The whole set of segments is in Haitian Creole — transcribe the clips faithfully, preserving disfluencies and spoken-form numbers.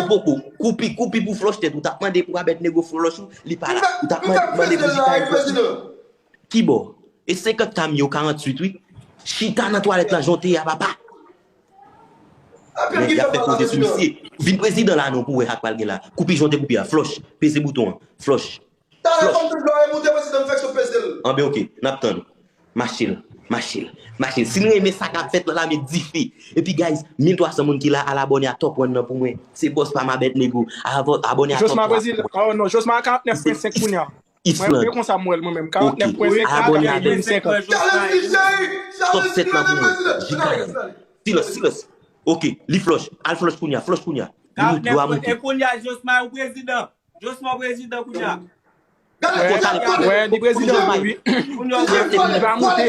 Poko, koupi, koupi pou flòch tèt. Ou t ap mande pou Abednego flòch ou, li pa la. Ou t ap mande, mande pou Jikayèl flòch ou. Kibò? E senkant k m yo, karanntuit, wi. Chita nan twalèt la, jan w te ye a, papa. Men y ap fè koze sou misye. Vin prezidan la non pou wè sa k pral gen la. Koupi jan w te koupi a. Flòch. Peze bouton an. Flòch. Talè kòm tout lò e moute prezidan m fèk sou peze l. Anben oke, n ap tann. Mache l, mache l, mache l. Si n renmen sa k ap fèt la, la met dife. Epi guys, mil twa san moun ki la al abòne a Top One nan pou mwen. Se bòs pa m Abednego. Abòne a Top One. Josma Brezil, oh non, Josma a karantnèf pwen senk kounye a. Mwen, se konsa m wè l mwen menm. Karantnèf pwen senk, karantnèf pwen senk. Top sèt la pou mwen. Jikayèl. Silans, silans. Oke, li flòch. Al flòch kounye a, flòch kounye a. Li moute, dwa moute. E kounye a, Josma ou prezidan. Josma prezidan kounye a. Gade kote ale. Wè, li prezidan wi. Kounye a, li va moute.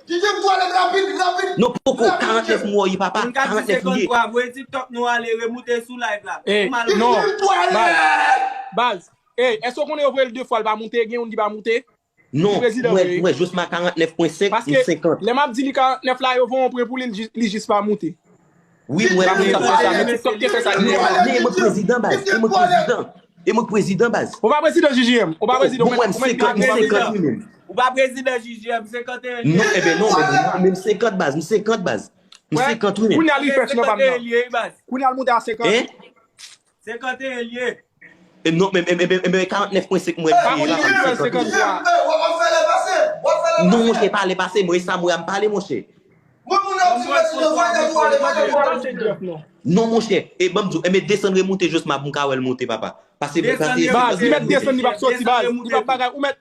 Didye m twalèt rapid, rapid. Non, poko, karantnèf mwa ye, papa. Moun ka di karantnèf li ye. Senkantwa, voye TikTok nou ale, remoute sou live la. Ey, non, baz, baz. Ey, èske w konnen yo voye l de fwa, l pa moute, gen youn ki pa moute? Non, mwen, mwen, Josma karantnèf pwen senk, m senkant. Paske lè m ap di li karantnèf la, yo voye yon pwen pou li, li jis, li jis pa moute. Wi, mwen, mwen, mwen, mwen, mwen prezidan, baz. E mwen prezidan. E mwen prezidan, baz. Ou pa prezidan, J J M. Ou pa prezidan. Bon, mwen, m senkant, m senkant, wi, menm. Ou pa prezidan, J J M, senkant e en. Non, enben, non, men, men, men, m senkant, baz, m senkant, baz. M senkant, wi, menm. Kounye a li fèt, non, pa m nan. Kounye a l moute a senkant. Hein? Senkant e en li ye. E non, men, men, men, men, men, karantnèf pwen senk mwen. Pa konn si l fè senkant twa. Non, monchè, pa ale pase, mwen, e sa mwen, a m pale, monchè. Mwen, moun ap di prezidan, voye tèt ou ale, pa tèt ou ale. Non, monchè, e ban m di w, e met desann remoute Josma pou m ka wè l moute, papa. Pase, pase. Baz, li mèt desann, li p ap sòti, baz. Li p ap bagay. Ou mèt,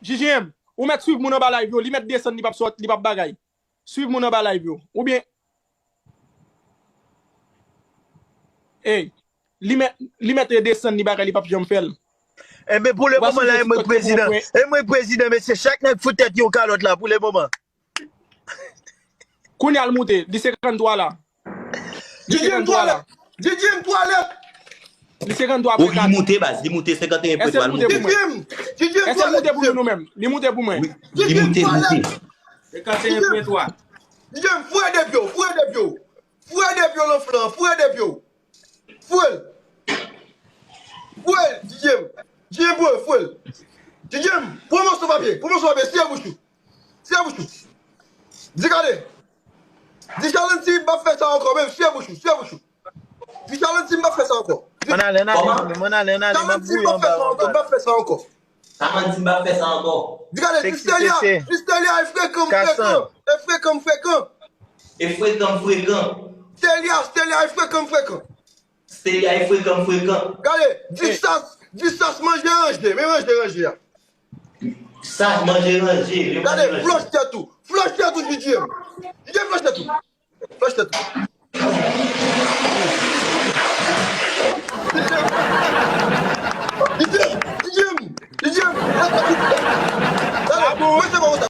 J J M, ou mèt swiv moun anba live yo. Li mèt desann, li p ap sòti, li p ap bagay. Swiv moun anba live yo. Oubyen, ey, li mèt, li mèt desann, li bagay, li p ap janm fè l. Enben, pou le moman la, e mwen k prezidan. E mwen k prezidan, mesye. Chak nèg fout tèt yon kalòt la, pou le moman. Kounye a l moute, li senkant twa la. Li senkant twa la. Didye m twalèt. Li senkant twa pwen kat. Li moute, baz, li moute senkant e en pwen twa, li moute. Didye m, Didye m twalèt. Èske l moute pou nou menm? Li moute pou mwen. Wi, li moute, li moute. Senkant e en pwen twa. Didye m, foure de pye w, foure de pye w. Foure de pye w nan flan, foure de pye w. Foure l. Foure l, Didye m. Didye m, foure l, foure l. Didye m, pran moso papye, pran moso papye, siye bouch ou. Siye bouch ou. Di gade. Di Chalanti m p ap fè sa ankò, menm siye bouch ou, siye bouch ou. Di Chalanti m p ap fè sa ankò. Ann ale, ann ale, ann ale, ann ale, m ap bouyi anba ankò. M p ap fè sa ankò. Sa man di m p ap fè sa ankò. Di gade, di Stelia, di Stelia e frekan m frekan. E frekan m frekan. E frekan m frekan. Stelia, Stelia e frekan m frekan. Stelia e frekan m frekan. Gade, di Sas, di Sas manje ranje, men ranje ranje a. Sas manje ranje, men manje ranje. Gade, flòch tèt ou, flòch tèt ou, Didye. Didye, flòch tèt ou. Flòch tèt ou. Didye, Didye, Didye, Didye. Gade, mwen se pa konsa.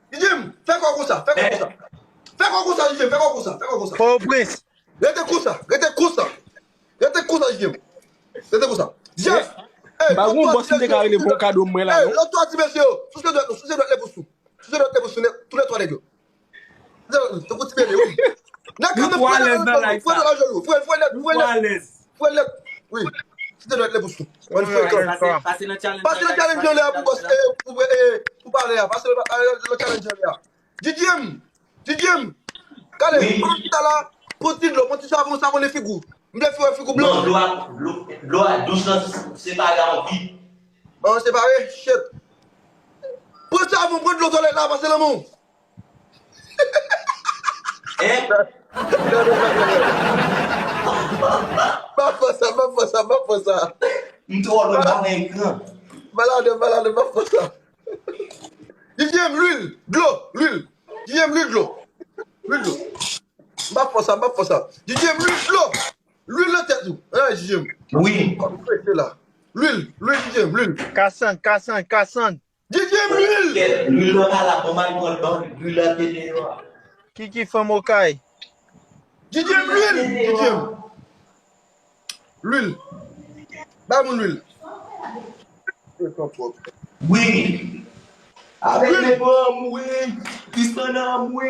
Didye, fè kò konsa, fè kò konsa. Fè kò konsa, Didye, fè kò konsa, fè kò konsa. Pòtoprens. Rete konsa, rete konsa. Rete konsa, Didye. Rete konsa. Jeff, ey, lòt twa ti mesye yo, lòt twa ti mesye yo, souse dwèt nou, souse dwèt lepous nou. Souse dwèt lepous nou, tou lè twa nèg yo. Tankou ti bebe, wi. Nèg kanmenm fwè nan jòl, fwè nan jòl, fwè, fwè nèt, fwè nèt. Fwè nèt, wi. Souse dwèt lepous nou. Mwen frekan. Pase nan challenge anlè a pou bòs, e, pou, e, pou pale a. Pase nan challenge anlè a. Didye m, Didye m. Gade, pran sa la, pran ti dlo, pran ti savon, savon nan figi w. M vle fè figi w blan. Non, dlo a, dlo, dlo a dous lan separe an vit. An separe? Shit. Pran savon, pran dlo twalèt la, pase nan men w. Hein? M ap fè sa, m ap fè sa, m ap fè sa. M twò lwen, m pa nan ekran. Malad, malad, m ap fè sa. Didye m, lwil, dlo, lwil. Didye m, lwil, dlo. Lwil, dlo. M ap fè sa, m ap fè sa. Didye m, lwil, dlo. Lwil nan tèt ou. Hein, Didye m. Wi. Kòm prese la. Lwil, lwil, Didye m, lwil. Kasann, Kasann, Kasann. Didye m, lwil. Kèt, lwil nan pa la, bon, m al pran l, ban lwil la te deyò a. Kiki fanm okay. Didye m, lwil. Didye m. Lwil. Ba moun lwil. Wi. Avèk le bon, wi. Piston nan, wi.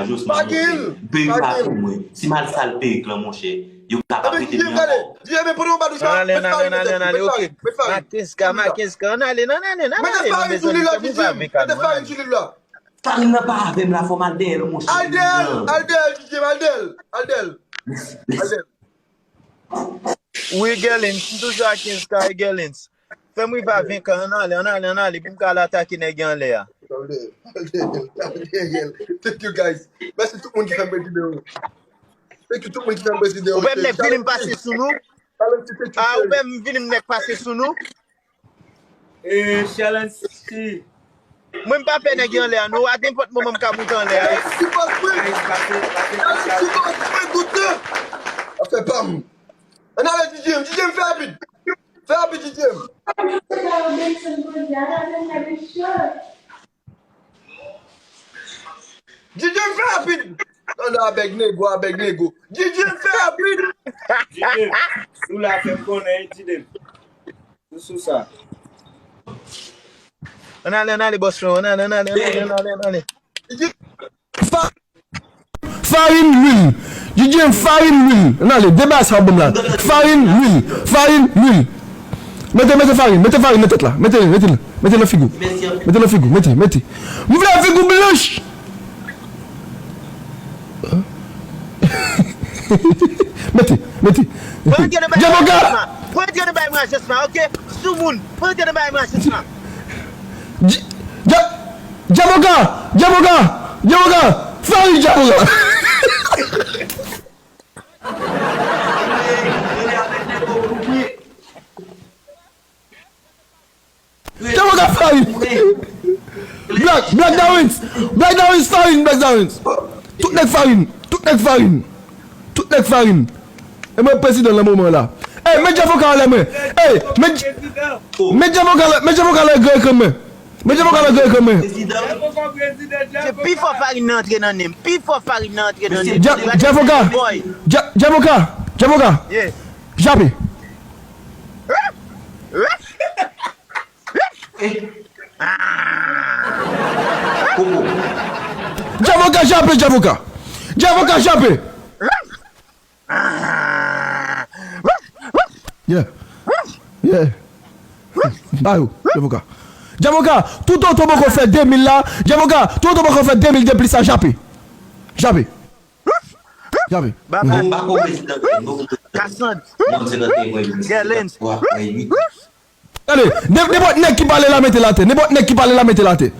Ajosman, monchè. Perik la pou mwen. Si m al sal perik lan, monchè, yo kapab rete m ankò. Ann ale, ann ale, ann ale, ann ale, ok. Makenska, Makenska, ann ale, ann ale, ann ale, non, mezanmi, fè move avèk ann ale. Farin nan pa avè m la, fò m al dèyè l, monchè. Al dèyè l, al dèyè l, D J, al dèyè l, al dèyè l. Al dèyè l. Wi, Gelins, m toujou a kenz K, wi, Gelins. Fè m rive a ven K, ann ale, ann ale, ann ale, pou m ka al atake nèg yo anlè a. Thank you, guys. Mèsi tout moun ki fè m prezide yo. Thank you tout moun ki fè m prezide yo. Ou pè m nèk vini m pase sou nou? Ah, ou pè m vini m nèk pase sou nou? E, Challenge City. Mwen, m pa pè nèg yo anlè a, non. A nenpòt moman, m ka moute anlè a. Challenge City, pase, pase, pase. Challenge City, pase, doute. Afè pa m. Ann ale, D J M, D J M, fè rapid. Fè rapid, D J M. D J M, fè rapid. Ann ale, abèg nego, abèg nego. D J M, fè rapid. D J M, sou la, fè m konnen, D J M. Sou, sou sa. Ann ale, ann ale, bòs lan, ann ale, ann ale, ann ale, ann ale, ann ale. Fa-, farin, lwil. D J M, farin, lwil. Ann ale, de bagay sa w ban m la. Farin, lwil. Farin, lwil. Mete, mete farin, mete farin nan tèt la. Mete, mete, mete nan figi w. Mete nan figi w, mete, mete. M vle figi w blanch. Mete, mete. Pran antre nan bay mwen Jasma. Pran antre nan bay mwen Jasma, ok? Soumoun, pran antre nan bay mwen Jasma. Dj-, Dj-, Djamoka! Djamoka! Djamoka! Farin Djamoka! Djamoka farin! Black, Black Dawins! Black Dawins farin, Black Dawins! Tout nèg farin! Tout nèg farin! Tout nèg farin! E mwen prezidan nan moman la. Ey, met Djamoka anlè mwen! Ey, met, met Djamoka anlè, met Djamoka anlè gran ekran mwen! Met Djamoka anlè gran ekran mwen! Se pi fò farin nan antre nan nen m. Pi fò farin nan antre nan nen m. Dja-, Djamoka! Dja-, Djamoka! Djamoka! Jape! Djamoka jape, Djamoka! Djamoka jape! Yeah. Yeah. Ba yo, Djamoka. Djamoka, toutotan w poko fè de mil la, Djamoka, toutotan w poko fè de mil de plis la, jape. Jape. Jape. Bako, bako, prezidan. Kasann. Gèlens. Tande, nenpòt nèg ki pale la, mete l atè. Nenpòt nèg ki pale la, mete l atè.